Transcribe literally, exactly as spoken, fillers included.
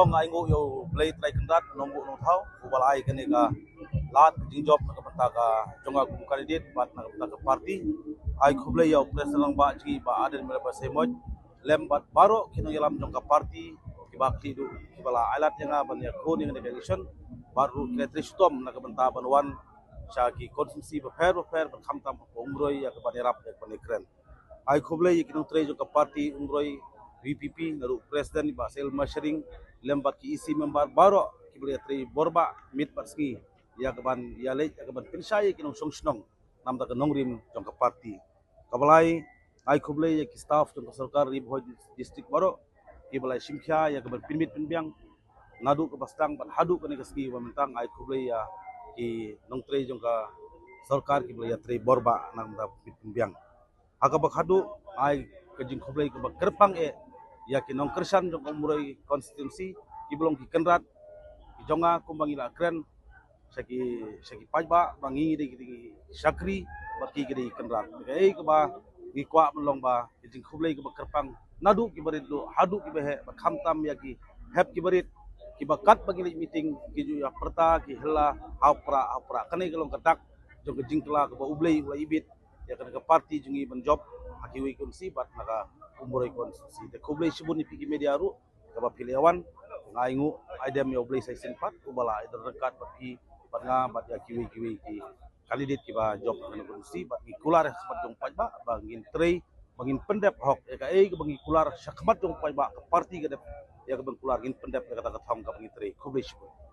Nga ainguh ïa U Blei Trai Kynrad Nongbuh Nongthaw, uba la ai kane ka lad ka jingjop na ka bynta ka jong nga kum u candidate bad na ka bynta ka party. Ai khublei ïa u President Rangbah jong ngi Bah Ardent Miller Basaiawmoit, lem bad baroh ki nongïalam jong ka party kiba khlieh duh kiba la ai lad ïa nga ban ïakhun ïa kane ka election, bad ruh ki la trei shitom na ka bynta ban wan sha ki constituency bapher bapher ban khamtam ha Umroi ïa ka ban ïarap ïa ka ban ïakren. Ai khublei ïa ki nongtrei jong ka party Umroi V P P, naduh President Bah Sel Masharing, lem bad ki E C member baroh kiba la ïatrei borbah miet bad sngi ïa ka ban ïaleit ïa ka ban pynshai ïa ki nongshong shnong namar ka nongrim jong ka party. Kaba lai, ai khublei ïa ki staff jong ka sorkar Ri Bhoi District baroh kiba la shim khia ïa ka ban pynmih pynbiang naduh kaba sdang bad haduh kane ka sngi ba mynta. Ai khublei ïa ki nongtrei jong ka sorkar kiba la ïatrei borbah namar ka pynmih pynbiang. Ha kaba khatduh, ai ka jingkhublei kaba kyrpang eh ïa ki nongkyrshan jong ka Umroi constituency kiba long ki kynrad ki jong nga kumba ngi la kren sha ki, sha ki paidbah ba ngi dei ki dei ki shakri bad ki ki dei ki kynrad. Kaei kaba ngi kwah ban long ba ka jingkhublei kaba kyrpang naduh kiba rit duh haduh kiba heh, bad khamtam ïa ki hep kiba rit kiba katba ngi leit meeting ki ju ïa pyrta ki hella hapra hapra. Kane ka long ka dak jong ka jingkylla kaba U Blei u la ibit ïa kane ka party jong ngi ban jop ha kiwei ki constituency bad na ka Umroi constituency. Te khublei shibun ïa phi ki media ruh kaba phi la ïa wan. Nga ainguh aidem ïa U Blei sa shisien pat uba la ai don ryngkat bad phi bad nga bad ïa kiwei kiwei ki candidate kiba jop ha kane ka constituency, bad ngi kular ha khmat jong u paidbah ba ngin trei ba ngin pyndep hok ïa kaei kaba ngi kular sha khmat jong u paidbah. Ka party ka dep ïa ka ban kular, ngin pyndep ïa kata ka thong kaba ngi trei. Khublei shibun.